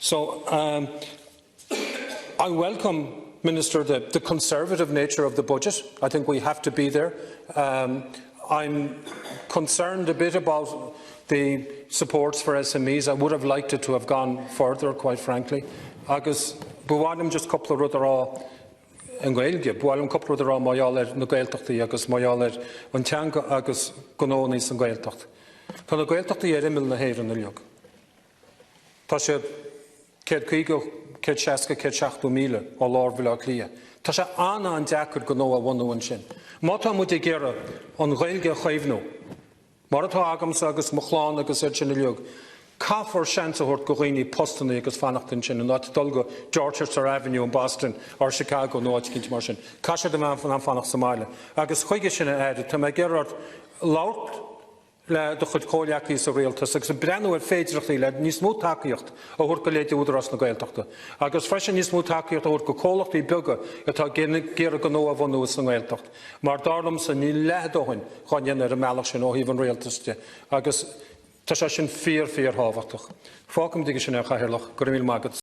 So um, I welcome, Minister, the, the conservative nature of the budget. I think we have to be there. Um, I'm concerned a bit about the supports for SMEs. I would have liked it to have gone further, quite frankly. Agus ba mhaith liom just cúpla rud a rá i nGaeilge. Ba mhaith liom cúpla rud a rá mar gheall ar na Gaeltachtaí agus mar gheall ar an teanga agus gnónna san Ghaeltacht. Tá na Gaeltachtaí ar imeall na hÉireann uilig. Tá siad 150, 160, 170 míle ó lár Bhaile Átha Cliath. Tá sé an-an-deacair gnó a bhunú ansin. Má tá muid ag iarraidh an Ghaeilge a chaomhnú, mar atá agamsa agus mo chlann agus iad sin uilig, caithfear seans a thabhairt go dhaoine postanna agus fanacht ansin in áit dul go Dorchester Avenue in Boston or Chicago nó áit eicínt mar sin. Caithfidh siad a bheith in ann fanacht sa mbaile. Agus chuige sin, a Aire, tá mé ag iarraidh ort labhairt le do chuid comhghleacaithe sa Rialtas agus breathnú ar féidearthachtaí le níos mó tacaíocht a thabhairt go leithéidí Údarás na Gaeltachta agus freisin níos mó tacaíocht a thabhairt go comhlachtaí beaga atá ag iarraidh gnó a bhunú sa nGaeltacht mar dar liomsa níl leath a dóthain dhá ndéanamh ar an mbealach sin ó thaobh an Rialtais de agus tá sé sin fíor fíor thábhachtach. Fágfaimid aige sin é, a Chathaoirleach. Go raibh míle maith agat.